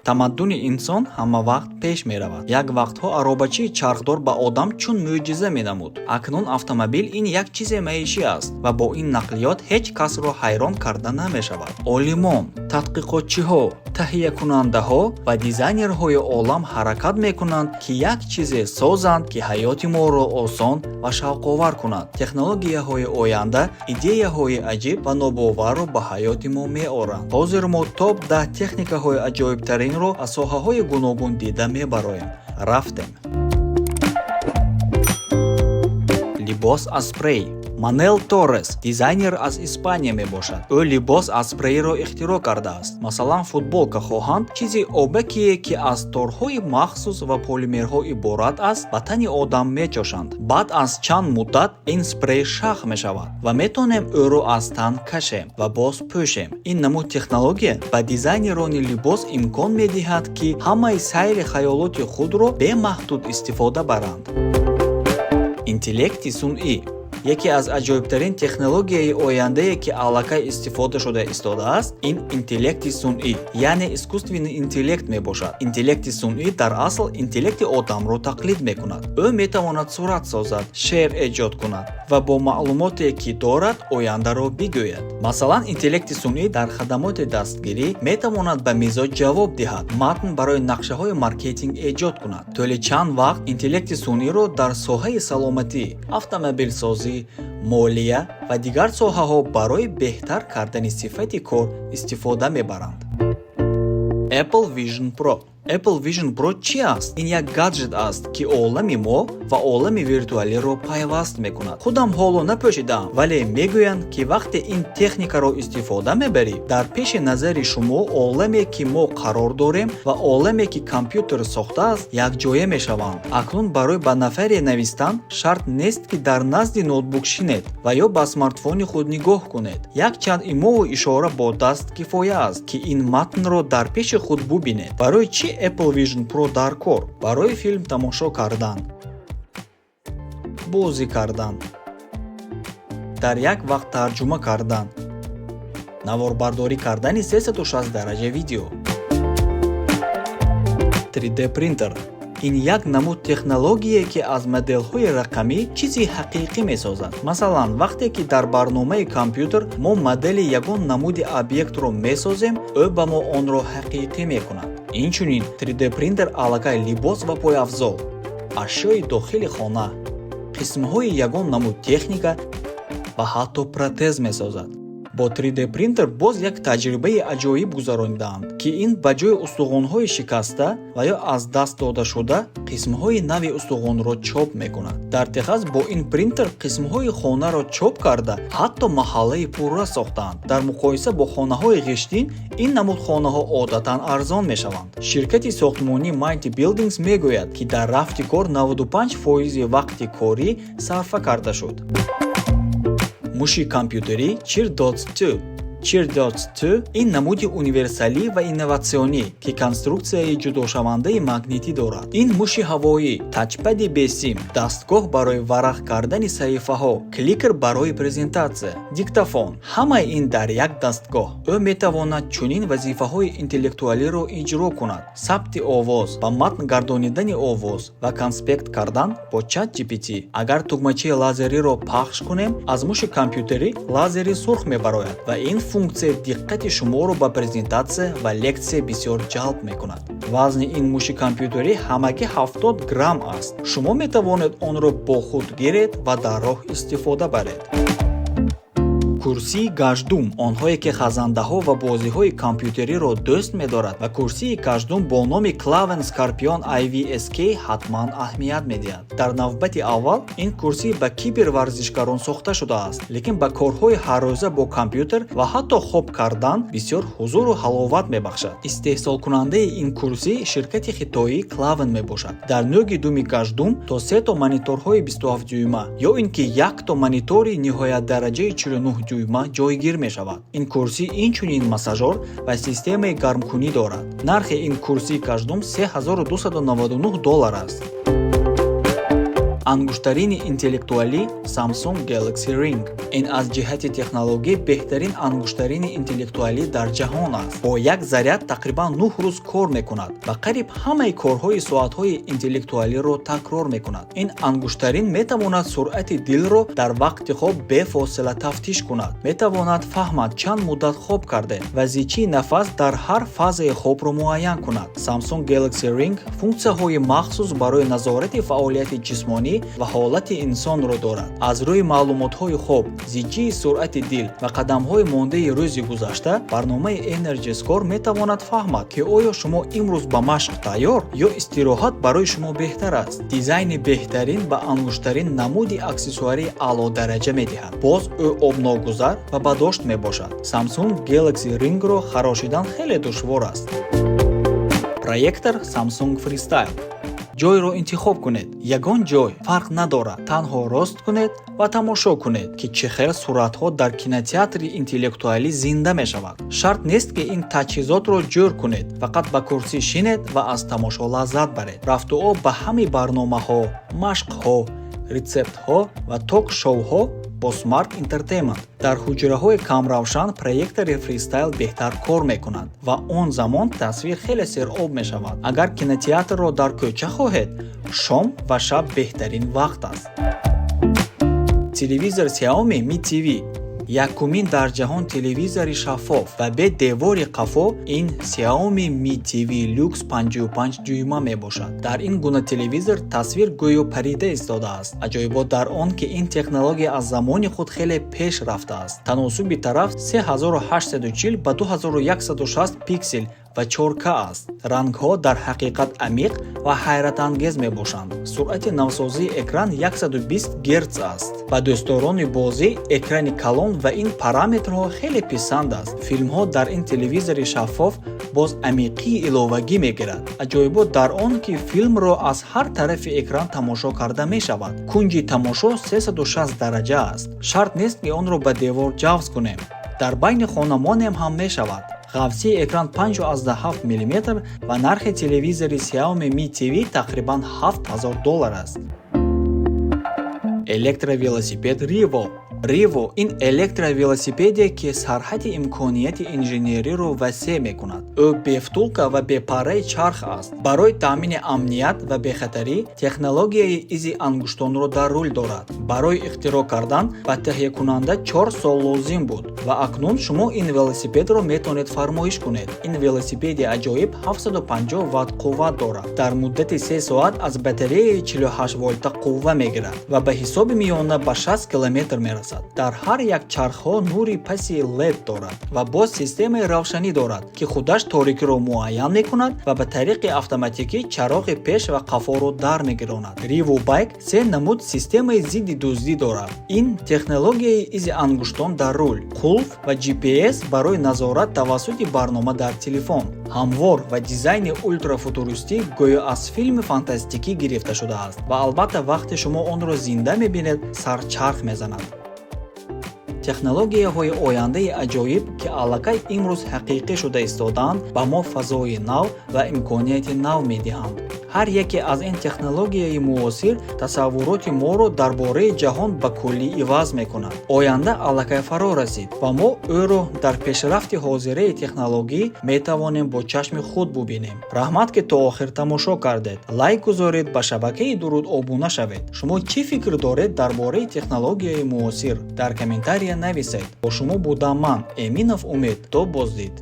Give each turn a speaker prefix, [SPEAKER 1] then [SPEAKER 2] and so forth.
[SPEAKER 1] Тамаддуни инсон ҳамавақт пеш меравад. Як вақтҳо аробачии чархдор ба одам чун мӯъҷиза менамуд. Акнун автомобил ин як чизе маишӣ аст ва бо ин нақлиёт ҳеҷ касро ҳайрон карда намешавад. Олимон, тадқиқотчиҳо, таҳиякунандаҳо ва дизайнерҳои олам ҳаракат мекунанд, ки як чизе созанд, ки ҳаёти моро осон ва шавқовар кунад. Технологияҳои оянда идеяҳои аҷиб ва нобоварро ба ҳаёти мо меоранд. Ҳозир мо топ 10 техникаҳои аҷоибтаринро аз соҳаҳои гуногун дида мебароем. Рафтем. Либос аз спрей. Манел Торрес дизайнер аз Испания мебошад. Ӯ либос аз спрейро ихтироъ кардааст. Масалан, футболка хоҳанд, чизи обакие, ки аз торҳои махсус ва полимерҳо иборат аст, ба тани одам мечошанд. Баъд аз чанд муддат ин спрей шах мешавад ва метавонем ӯро аз тан кашем ва боз пӯшем. Ин намуд технология ба дизайнерони либос имкон медиҳад, ки ҳамаи сайри хаёлоти худро бемаҳдуд истифода баранд. Интеллекти сунъӣ. Яке аз аҷоибтарин технологияи ояндае, ки аллакай истифода шуда истодааст, ин интеллекти сунъӣ, яъне искусственный интеллект мебошад. Интеллекти сунъӣ дар асл интеллекти одамро тақлид мекунад. Ӯ метавонад сурат созад, шеър эҷод кунад ва бо маълумоте, ки дорад, ояндаро бигӯяд. Масалан, интеллекти сунъӣ дар хадамоти дастгирӣ метавонад ба мизоҷ ҷавоб диҳад, матн барои нақшаҳои маркетинг эҷод кунад. Тӯли чанд вақт интеллекти сунъиро дар соҳаи саломатӣ, автомобилсозӣ, молия ва дигар соҳаҳо барои беҳтар кардани сифати кор истифода мебаранд. Apple Vision Pro. Apple Vision Pro чӣ аст? Ин як гаджет аст, ки олами мо ва олами виртуалиро пайваст мекунад. Худам ҳоло напӯшидаам, вале мегӯянд, ки вақте ин техникаро истифода мебарӣ, дар пеши назари шумо оламе, ки мо қарор дорем, ва оламе, ки компютер сохтааст, якҷоя мешаванд. Акнун барои ба нафаре навистан шарт нест, ки дар назди ноутбук шинед ва ё ба смартфони худ нигоҳ кунед. Якчанд имову ишора бо даст кифоя аст, ки ин матнро дар пеши худ бубинед. Барои чӣ Apple Vision Pro дар кор? Барои филм тамошо кардан, бозӣ кардан, дар як вақт тарҷума кардан, наворбардорӣ кардани 360 дараҷа видео. 3D принтер. Ин як намуд технологие, ки аз моделҳои рақамӣ чизи ҳақиқӣ месозад. Масалан, вақте ки дар барномаи компютер мо модели ягон намуди объектро месозем, ӯ ба мо онро ҳақиқӣ мекунад. Инчунин 3D принтер аллакай либос ва пойафзол, ашёи дохили хона, қисмҳои ягон намуд техника ва ҳатто протез месозад. Бо 3D принтер боз як таҷрибаи аҷоиб гузаронидаанд, ки ин ба ҷои устухонҳои шикаста ва ё аз даст додашуда қисмҳои нави устухонро чоп мекунад. Дар Техас бо ин принтер қисмҳои хонаро чоп карда, ҳатто маҳаллаи пурра сохтаанд. Дар муқоиса бо хонаҳои ғиштин ин намуд хонаҳо одатан арзон мешаванд. Ширкати сохтмонӣ Mighty Buildings мегӯяд, ки дар рафти кор 95 фоизи вақти корӣ сарфа карда шуд. Муши компютерӣ Cheerdots 2. Cheerdots 2 ин намуди универсалӣ ва инноватсионӣ, ки конструксияи ҷудошавандаи магнитӣ дорад. Ин муши ҳавоӣ тачпади бесим, дастгоҳ барои варақ кардани саҳифаҳо, кликер барои презентатсия, диктофон — ҳамаи ин дар як дастгоҳ. Ӯ метавонад чунин вазифаҳои интеллектуалиро иҷро кунад: сабти овоз, ба матн гардонидани овоз ва конспект кардан бо Чат GPT. Агар тугмачаи лазериро пахш кунем, аз муши компютерӣ лазери сурх мебарояд ва ин функсия диққати шуморо ба презентатсия ва лексия бисёр ҷалб мекунад. Вазни ин муши компютерӣ ҳамагӣ 70 грамм аст. Шумо метавонед онро бо худ гиред ва дар роҳ истифода баред. Курсии каждум. Онҳое, ки хазандаҳо ва бозиҳои компютериро дӯст медорад, ба курсии каждум бо номи Claven Scorpion IVSK ҳатман аҳамият медиҳад. Дар навбати аввал ин курсӣ ба киберварзишгарон сохта шудааст, лекин ба корҳои ҳаррӯза бо компютер ва ҳатто хоб кардан бисёр ҳузуру ҳаловат мебахшад. Истеҳсолкунандаи ин курсӣ ширкати хитоии Claven мебошад. Дар нӯги думи каждум то сето мониторҳои 27 дюйма ё ин ки якто монитори ниҳоятдараҷаи 49 дюйма ҷойгир мешавад. Ин курсӣ инчунин массажёр ва системаи гармкунӣ дорад. Нархи ин курсии каждум 3299 доллар аст. Ангуштарини интеллектуалӣ Samsung Galaxy Ring. Ин аз ҷиҳати технология беҳтарин ангуштарини интеллектуалӣ дар ҷаҳон аст. Бо як заряд тақрибан 9 рӯз кор мекунад ва қариб ҳамаи корҳои соатҳои интеллектуалиро такрор мекунад. Ин ангуштарин метавонад суръати дилро дар вақти хоб бефосила тафтиш кунад, метавонад фаҳмад, чанд муддат хоб кардед, ва зичии нафас дар ҳар фазаи хобро муайян кунад. Samsung Galaxy Ring функсияҳои махсус барои назорати фаъолияти ҷисмонӣ ва ҳолати инсонро дорад. Аз рӯи маълумотҳои хоб, зичии суръати дил ва қадамҳои мондаи рӯзи гузашта, барномаи Energy Score метавонад фаҳмад, ки оё шумо имрӯз ба машқ тайёр ё истироҳат барои шумо беҳтар аст. Дизайни беҳтарин ба ангуштарин намуди аксессуари аълодараҷа медиҳад. Боз ӯ обногузар ва бадошт мебошад. Samsung Galaxy Ring-ро харошидан хеле душвор аст. Проектор Samsung Freestyle. Ҷойро интихоб кунед, ягон ҷой фарқ надорад, танҳо рост кунед ва тамошо кунед, ки чӣ хел суратҳо дар кинотеатри интеллектуалӣ зинда мешавад. Шарт нест, ки ин таҷҳизотро ҷӯр кунед, фақат ба курсӣ шинед ва аз тамошо лаззат баред. Рафтуоб ба ҳамаи барномаҳо, машқҳо, рецептҳо ва ток-шоуҳо бо Smart Entertainment. Дар ҳуҷраҳои камравшан проектори Freestyle беҳтар кор мекунад ва он замон тасвир хеле сероб мешавад. Агар кинотеатрро дар кӯча хоҳед, шом ва шаб беҳтарин вақт аст. Телевизор Xiaomi Mi TV. Якумин дар ҷаҳон телевизори шаффоф ва бе девори қафо ин Xiaomi Mi TV Lux 55 дюйма мебошад. Дар ин гуна телевизор тасвир гӯё парида истодааст. Аҷоибот дар он, ки ин технология аз замони худ хеле пеш рафтааст. Таносуби тараф 3840 ба 2160 пиксел ва 4К аст. Рангҳо дар ҳақиқат амиқ ва ҳайратангез мебошанд. Суръати навсозии экран 120 Гц аст. Ба дӯстдорони бозӣ экрани калон ва ин параметрҳо хеле писанд аст. Филмҳо дар ин телевизори шаффоф боз амиқии иловагӣ мегирад. Аҷоибот дар он, ки филмро аз ҳар тарафи экран тамошо карда мешавад. Кунҷи тамошо 360 дараҷа аст. Шарт нест, ки онро ба девор ҷавз кунем, дар байни хона монем ҳам мешавад. Ғафсии экран 5,7 мм ва нархи телевизори Xiaomi Mi TV тақрибан 7000 доллар аст. Электровелосипед Revo. Revo ин электровелосипеде, ки сарҳади имконияти инженериро васеъ мекунад. Ӯ бевтулка ва бепарраи чарх аст. Барои таъмини амният ва бехатарӣ технологияи изи ангуштонро дар рул дорад. Барои ихтироъ кардан ба таҳиякунанда 4 сол лозим буд ва акнун шумо ин велосипедро метавонед фармоиш кунед. Ин велосипеди аҷоиб 750 ватт қувват дорад, дар муддати 3 соат аз батареяи 48 волта қувва мегирад ва ба ҳисоби миёна ба 60 километр мерасад. Дар ҳар як чархҳо нури паси LED дорад ва боз системаи равшанӣ дорад, ки худаш торикиро муайян мекунад ва ба тариқи автоматикӣ чароғи пеш ва қафоро дар мегиронад. Revo Bike се намуд системаи зидди дуздӣ дорад. Ин технологияи изи ангуштон дар рул, қулф ва GPS барои назорат тавассути барнома дар телефон. Ҳамвор ва дизайни ултрафутуристӣ гӯё аз филми фантастикӣ гирифта шудааст ва албатта, вақте шумо онро зинда мебинед, сарчарх мезанад. Технологияҳои ояндаи аҷоиб, ки аллакай имрӯз ҳақиқӣ шуда истодаанд, ба мо фазои нав ва имконияти нав медиҳанд. Ҳар яке аз ин технологияи муосир тасаввуроти моро дар бораи ҷаҳон ба куллӣ иваз мекунад. Оянда аллакай фаро расид ва мо ӯро дар пешрафти ҳозираи технологӣ метавонем бо чашми худ бубинем. Раҳмат, ки то охир тамошо кардед. Лайк гузоред, ба шабакаи Дуруд обуна шавед. Шумо чӣ фикр доред дар бораи технологияи муосир? Дар комментария нависед. Бо шумо будам ман, Эминов Умед. То боздид.